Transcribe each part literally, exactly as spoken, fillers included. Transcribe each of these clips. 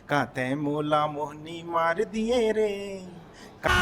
का तै मोला मोहनी मार दिए रे। काते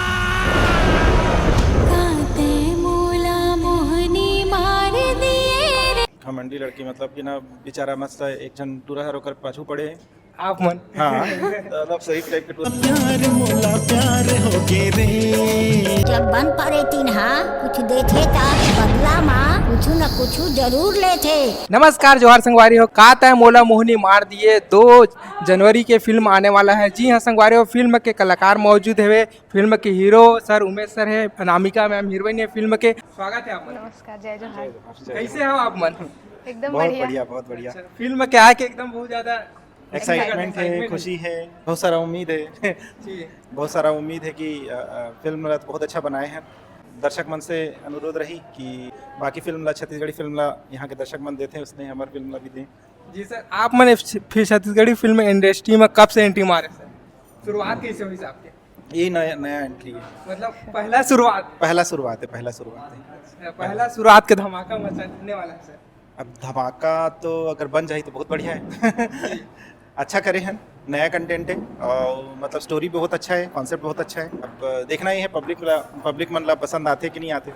मोला मोहनी मार दिए रे। घमंडी लड़की, मतलब कि ना, बेचारा मस्त एक झन टूरा हर ओकर पाछू पड़े। आप मन। हाँ, मतलब सही टाइप के टूरा। प्यार मोला प्यार हो गे रे। जब बन पड़े तीन हा कुछ देथे ता बदला मा कुछ न कुछ जरूर लेथे। नमस्कार, जोहार संगवारी हो। का तै मोला मोहनी मार दिए, दो जनवरी के फिल्म आने वाला है। जी हाँ संगवारी हो, फिल्म के कलाकार मौजूद हवे। फिल्म के हीरो सर उमेश सर है, अनामिका मैम हीरोइन है फिल्म के। स्वागत है आप मन। नमस्कार, जय जोहार। कैसे हो आप मन? एकदम बहुत बढ़िया। बढ़िया, बहुत बढ़िया। फिल्म क्या है कि एकदम बहुत ज्यादा एक्साइटमेंट है, excitement खुशी है, बहुत सारा उम्मीद है। जी। बहुत सारा उम्मीद है कि अ, अ, फिल्म ला तो बहुत अच्छा बनाए हैं। दर्शक मन से अनुरोध रही कि बाकी फिल्म ला, छत्तीसगढ़ी फिल्म ला यहाँ के दर्शक मन देते हैं, उसने हमारे फिल्म ला भी दें। जी सर, आप मन फिर छत्तीसगढ़ी फिल्म इंडस्ट्री में कब से एंट्री मारे सर? शुरुआत कैसे हुई सर आपके? ये नया, नया एंट्री है। मतलब पहला शुरुआत। पहला शुरुआत है, पहला शुरुआत है। पहला शुरुआत के धमाका मचाने वाला है सर। अब धमाका तो अगर बन जाए तो बहुत बढ़िया है। अच्छा करे हैं, नया कंटेंट है और मतलब स्टोरी बहुत अच्छा है, कॉन्सेप्ट बहुत अच्छा है। अब देखना ही है पब्लिक, पब्लिक मन ला पसंद आते कि नहीं आते।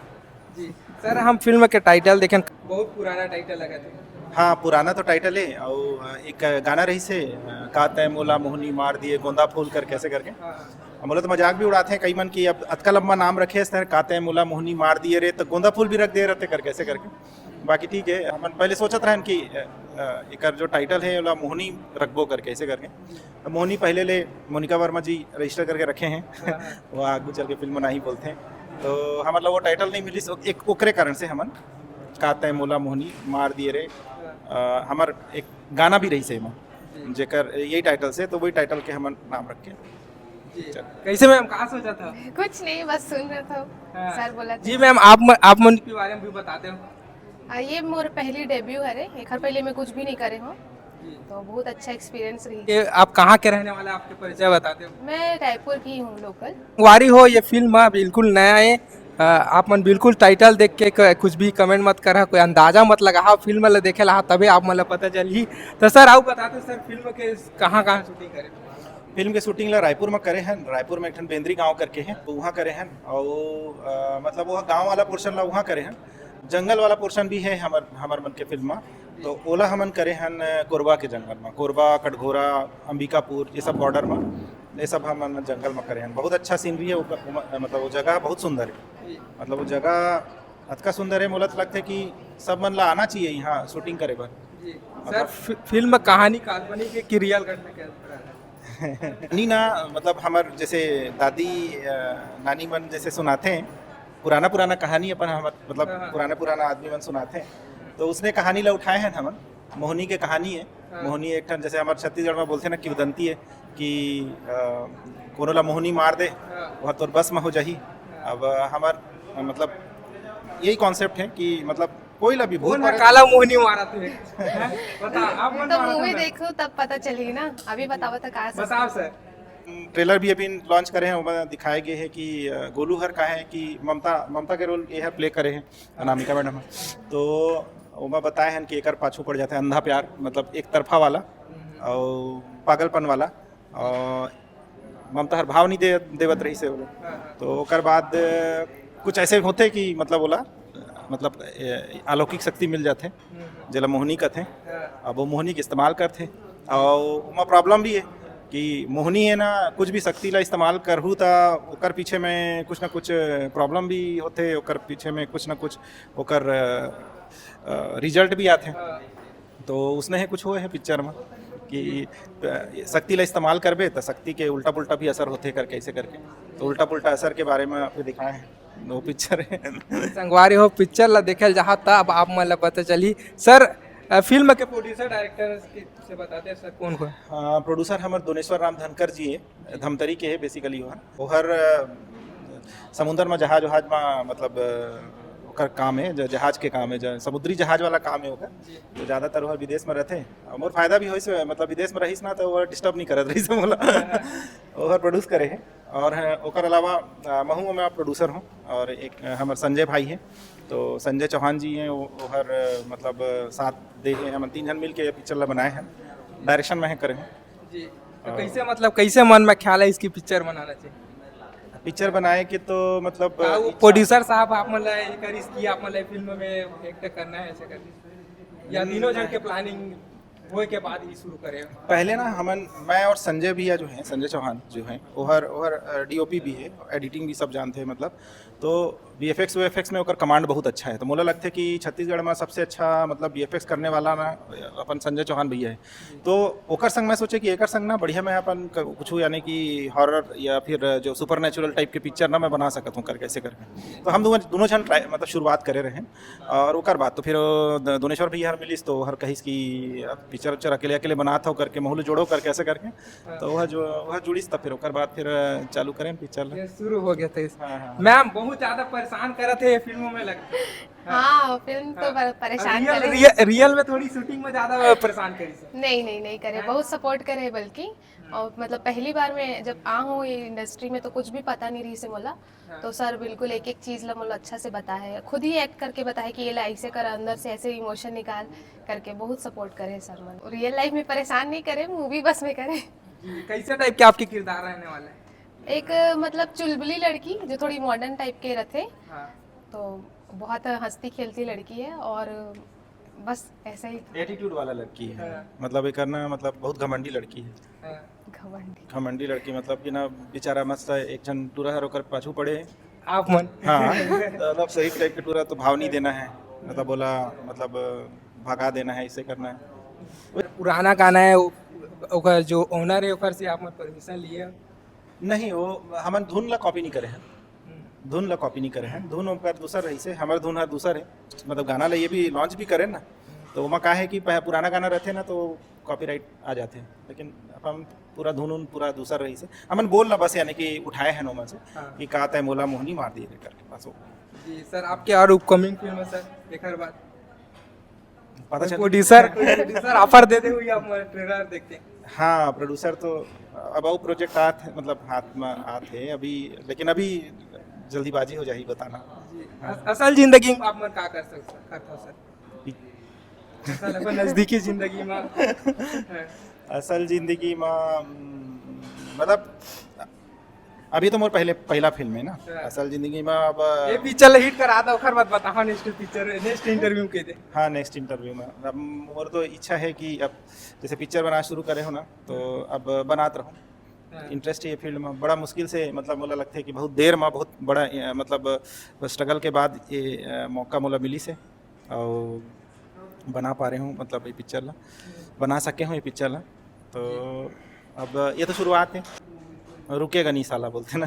जी सर, हम फिल्म के टाइटल देखें, बहुत पुराना टाइटल लगा था। हाँ, पुराना तो टाइटल है और एक गाना रही से, का तै मोला मोहनी मार दिए गोंदा फूल कर, कैसे करके। हाँ। हम बोले तो मजाक भी उड़ाते हैं कई मन कि अब अतका लंबा नाम रखे हैं सर, का तै मोला मोहनी मार दिए रे, तो गोंदा फूल भी रख दे रहते कर, कैसे करके। बाकी ठीक है, हमन पहले सोचत रहन कि अ, अ, एकर जो टाइटल है ओला मोहनी रखबो करके, ऐसे करके। तो मोहनी पहले ले मोनिका वर्मा जी रजिस्टर करके रखे हैं। वो आगू चल के फिल्म बनाही बोलते हैं। तो हमन ला वो टाइटल नहीं मिलिस, एक ओकरे कारण से हमन का तै मोला मोहनी मार दिए रे। अ, हमर एक गाना भी रही से एमा, जेकर यही टाइटल से, तो वही टाइटल के हमन नाम रख के। जी। कैसे मैम, कहाँ सोचा था? कुछ नहीं, बस सुन रहा था। हाँ। सर बोला था। जी मैम, आप म, आप मन के बारे में भी बताते हो। आ, ये मोर पहली डेब्यू हरे, एखर पहले मैं कुछ भी नहीं करे हूँ, तो बहुत अच्छा एक्सपीरियंस रही। ये आप कहाँ के रहने वाले, आपके परिचय बताते हो। मैं रायपुर की हूँ लोकल। वारी हो, ये फिल्म बिल्कुल नया है। अ, आप मन बिल्कुल टाइटल देख के क-, कुछ भी कमेंट मत करा, कोई अंदाजा मत लगा। हाँ, फिल्म ला देखे ला, हाँ, तभी आप मन ला पता चलही। तो सर, आप बताते सर, फिल्म के कहाँ कहाँ शूटिंग करे? फिल्म के शूटिंग ला रायपुर में करे हैं, रायपुर में एक ठन बेंद्री गांव करके है, तो वहाँ करे हैं। और अ, मतलब वो गांव वाला पोर्शन ला वहाँ करे हैं, जंगल वाला पोर्शन भी है हमर हमर मन के फिल्म में। तो ओला हमन करे हन कोरबा के जंगल में, कोरबा, कटघोरा, अंबिकापुर, ये सब बॉर्डर में, ये सब हमन जंगल में करे हन। बहुत अच्छा सीनरी है, ओकर उम-, मतलब वो जगह बहुत सुंदर है। मतलब वो जगह अतका सुंदर है, मोला तो लगथे कि सब मन ला आना चाहिए यहाँ शूटिंग करे बर। सर, फि-, फिल्म कहानी काल्पनिक है कि रियल घटना के आधार पर है? नहीं ना, मतलब हमर जैसे दादी अ, नानी मन जैसे सुनाथे, पुराना पुराना कहानी अपन हमर मतलब हाँ, हाँ। पुराना पुराना आदमी मन सुनाथे, तो उसने कहानी ला उठाए हैं हमन। मोहनी के कहानी है। हाँ। मोहनी एक ठन जैसे हमर छत्तीसगढ़ में बोलथे ना, किंवदंती है कि अ, कोनो ला मोहनी मार दे, हाँ। वह तोर बस में हो जाही। अब अ, हमर अ, मतलब यही कॉन्सेप्ट है कि मतलब कोई ला भी भूत कौन है प्रेत काला मोहनी मारा तू? हैं? बता, आप मन तो मारा मूवी था? देखो तब पता चलेगी ना, अभी बताओ तो कहाँ से। बताओ सर। ट्रेलर भी अभी लॉन्च करे हैं, ओमा दिखाए गए हैं कि अ, गोलू हर का है कि ममता, ममता के रोल ये हर प्ले करे हैं, अनामिका मैडम है। तो ओमा बताए हैं कि एकर पाछू पड़ जाता है अंधा प्यार, मतलब एक तरफा वाला और पागलपन वाला। और ममता हर भाव नहीं दे देवत रही से वो। तो ओकर बाद अ, कुछ ऐसे होते कि मतलब ओला मतलब ए, अलौकिक शक्ति मिल जाते, जेला मोहनी कहते। अब वो मोहनी के इस्तेमाल करते और ओमा प्रॉब्लम भी है कि मोहनी है ना, कुछ भी शक्ति ला इस्तेमाल करहू त ओकर पीछे में कुछ ना कुछ प्रॉब्लम भी होते, ओकर पीछे में कुछ ना कुछ ओकर रिजल्ट भी आते। तो उसने है कुछ हुए है पिक्चर में कि अ, शक्ति ला इस्तेमाल करबे तो शक्ति के उल्टा पुल्टा भी असर होते करके, ऐसे करके। तो उल्टा पुल्टा असर के बारे में आपको दिखाए हैं, वो पिक्चर है। संगवारी हो, पिक्चर ला देखल जहाँ तब आप मन ला पता चली। सर, अ, फिल्म के प्रोड्यूसर डायरेक्टर से बताते हैं सर, कौन कौन? प्रोड्यूसर हमर दोनेश्वर राम धनकर जी है, धमतरी के है बेसिकली। ओहर ओहर अ, समुंदर में जहाज वहाज में मतलब अ, ओकर काम है, ज- जहाज के काम है, ज- समुद्री जहाज वाला काम है ओकर। तो ज़्यादातर ओहर विदेश में रहते हैं। और मोर फायदा भी होइस, मतलब विदेश में रहिस ना तो वो डिस्टर्ब नहीं करत रहिस मोला। ओहर प्रोड्यूस करे है। और हैं, ओकर अलावा अ, महू में प्रोड्यूसर हूँ और एक अ, हमर संजय भाई है, तो संजय चौहान जी हैं, वो ओहर अ, मतलब अ, साथ दे हैं, हम तीन जन मिल के पिक्चर ला बनाए हैं, डायरेक्शन में है करे हैं। जी। तो कैसे, मतलब, कैसे मन में ख्याल है इसकी पिक्चर बनाना चाहिए? पिक्चर बनाए के तो मतलब का वो इच्छा- प्रोड्यूसर साहब आप मन ला ये करिस कि आप मन ला फिल्म में एक्ट करना है, ऐसे करके, या तीनों जन के प्लानिंग होए के बाद ही शुरू करे? पहले ना हमन, मैं और संजय भैया जो हैं, संजय चौहान जो हैं, ओहर ओहर डीओपी भी है, एडिटिंग भी सब जानते हैं मतलब। तो वीएफएक्स वीएफएक्स में ओकर कमांड बहुत अच्छा है। तो मोला लगथे कि छत्तीसगढ़ में सबसे अच्छा मतलब वीएफएक्स करने वाला ना अपन संजय चौहान भैया है। तो ओकर संग मैं सोचे कि एकर संग ना बढ़िया मैं अपन क- कुछ यानी कि हॉरर या फिर जो सुपर नेचुरल टाइप के पिक्चर ना मैं बना सकत हूँ करके, ऐसे करके। तो हम दोनों दोनों जन ट्राई मतलब शुरुआत करे रहे। और ओकर बाद तो फिर द- दोनेश्वर भैया हर मिलिस तो हर कहिस कि अब पिक्चर उच्चर अकेले अकेले बनात हो करके, महू ल जोड़ो करके, ऐसे करके। तो वह जो वह जुड़िस तब फिर ओकर बाद फिर चालू करें पिक्चर ला। ये शुरू हो गया था इस हाँ, हाँ। मैम बहुत ज्यादा परेशान करत है ये फिल्मों में लगता है। हाँ, फिल्म तो बर- परेशान रियल, करे। रियल, रियल में थोड़ी शूटिंग में ज्यादा परेशान करी सर। नहीं, नहीं, नहीं करे, बहुत सपोर्ट करे बल्कि। और मतलब पहली बार मैं जब आ हूँ ये इंडस्ट्री में तो कुछ भी पता नहीं रही से मोला। तो सर बिल्कुल एक एक चीज ला मोला अच्छा से बताए, खुद ही एक्ट करके बताए कि ये ला ऐसे कर, अंदर से ऐसे इमोशन निकाल करके बहुत सपोर्ट करे सर मन। रियल लाइफ में परेशान नहीं करे, मूवी बस में करे। जी, कैसे टाइप के आपके किरदार रहने वाले हैं? एक मतलब चुलबुली लड़की जो थोड़ी मॉडर्न टाइप के रहते, हाँ, तो बहुत हंसती खेलती लड़की है और बस ऐसा ही। एटीट्यूड वाला लड़की है, हाँ। मतलब एक ना मतलब बहुत घमंडी लड़की है। हाँ। घमंडी। घमंडी लड़की मतलब कि ना बेचारा मस्त एक झन टूरा हर ओकर पाछू पड़े। आप मन। हाँ, मतलब सही टाइप के टूरा तो भाव नहीं देना है, मतलब बोला मतलब भगा देना है, इसे करना है। पुराना गाना है, ओ- ओकर जो ओनर है ओकर से आप मन परमिशन लिए? नहीं, वो हमन धुन ला कॉपी नहीं करे हैं। धुन ला कॉपी नहीं करे हैं, धुन ओकर दूसर रहिसे, हमर धुन हर दूसर है। मतलब गाना ला ये भी लॉन्च भी करे ना, तो ओमा का है कि पह- पुराना गाना रहते ना तो कॉपीराइट आ जाते हैं, लेकिन अब हम पूरा धुन उन पूरा दूसर रहिसे, हमन बोल ला बस यानी कि उठाए हैं ओमा से हाँ। कि का तय मोला मोहनी मार दिए रे करके, बस वो। जी सर, आपके और अपकमिंग फिल्म है सर, एक बार पता चल प्रोड्यूसर, प्रोड्यूसर ऑफर दे दे हुई आप ट्रेलर देखते हैं। हाँ, प्रोड्यूसर तो अब वो प्रोजेक्ट आत है, मतलब हाथ में आत है अभी, लेकिन अभी जल्दीबाजी हो जाही बताना। जी, अस- असल जिंदगी में आप मन का कर सकते, करता सर? असल अपन नजदीकी जिंदगी में। असल जिंदगी में हम्म, मतलब अभी तो मोर पहले पहला फिल्म है ना। हाँ। असल जिंदगी में अब ये पिक्चर हिट करा था, ओकर बाद बताओ, नेक्स्ट पिक्चर, नेक्स्ट इंटरव्यू के दे। हाँ, नेक्स्ट इंटरव्यू में अब मोर तो इच्छा है कि अब जैसे पिक्चर बनाना शुरू करे हो ना तो अब बनात रहूँ। हाँ। इंटरेस्ट ये फील्ड में बड़ा मुश्किल से मतलब मोला लगता है कि बहुत देर में बहुत बड़ा अ, मतलब स्ट्रगल के बाद ये अ, मौका मोला मिली से और बना पा रहे हूँ मतलब ये पिक्चर ला, बना सके हूँ ये पिक्चर ला। तो अब ये तो शुरुआत है, रुकेगा नहीं साला बोलते ना।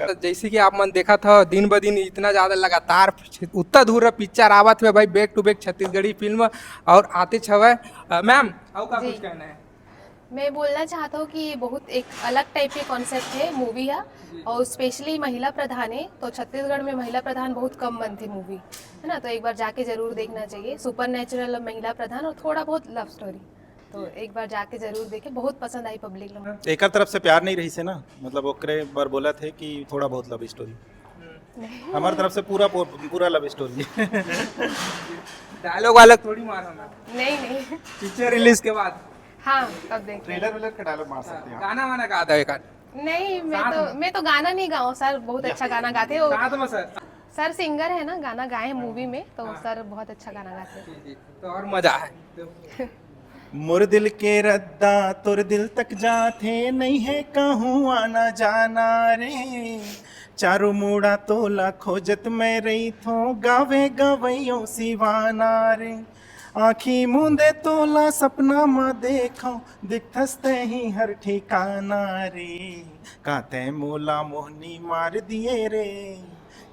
तो जैसे कि आप मन देखा था दिन ब दिन इतना ज्यादा लगातार उतना दूर पिक्चर आवत हुए भाई, back to back Chhattisgarhi film और आते छवे। अ, मैम, और का जी। कुछ कहना है? मैं बोलना चाहता हूँ कि ये बहुत एक अलग टाइप के कॉन्सेप्ट है मूवी है। और स्पेशली महिला प्रधान है, तो छत्तीसगढ़ में महिला प्रधान बहुत कम बनते मूवी, है ना? तो एक बार जाके जरूर देखना चाहिए। सुपर नेचुरल और महिला प्रधान और थोड़ा बहुत लव स्टोरी, तो एक बार जाके जरूर देखें, बहुत पसंद आई पब्लिक लोग। एकर तरफ से प्यार नहीं रही से ना, मतलब ओकरे बर बोला थे कि थोड़ा बहुत लव स्टोरी। हमारे तरफ से पूरा पू- पूरा लव स्टोरी। डायलॉग वायलॉग थोड़ी मारो ना, नहीं, नहीं। पिक्चर रिलीज के बाद। हाँ, तब देखें। ट्रेलर वेलर का डायलॉग मार सकते हैं आप। गाना वाना गा दो एक आध। नहीं, मैं साथ तो में। मैं तो गाना नहीं गाऊँ, सर बहुत अच्छा गाना गाते हैं। वो साथ में सर। सर सिंगर है ना, गाना गाए हैं मूवी में, तो हाँ। सर बहुत अच्छा गाना गाते हैं। जी, जी, तो और मजा है। मोर दिल के रद्दा तोर दिल तक जाथे, नहीं है कहूँ आना जाना रे। चारों मुड़ा तोला खोजत मैं रही थो, गावे गवैयो सिवाना रे। आँखी मूंदे तोला सपना मा देखो, दिखथस तहीं हर ठिकाना रे। का तै मोला मोहनी मार दिए रे,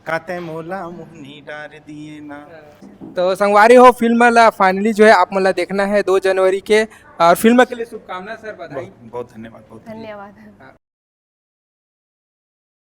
का तै मोला मोहनी डार दिए ना। तो संगवारी हो, फिल्म ला फाइनली जो है आप मन ला देखना है दो जनवरी के, और फिल्म के लिए शुभकामना सर, बधाई। बहुत बहुत धन्यवाद, बहुत धन्यवाद। धन्यवाद।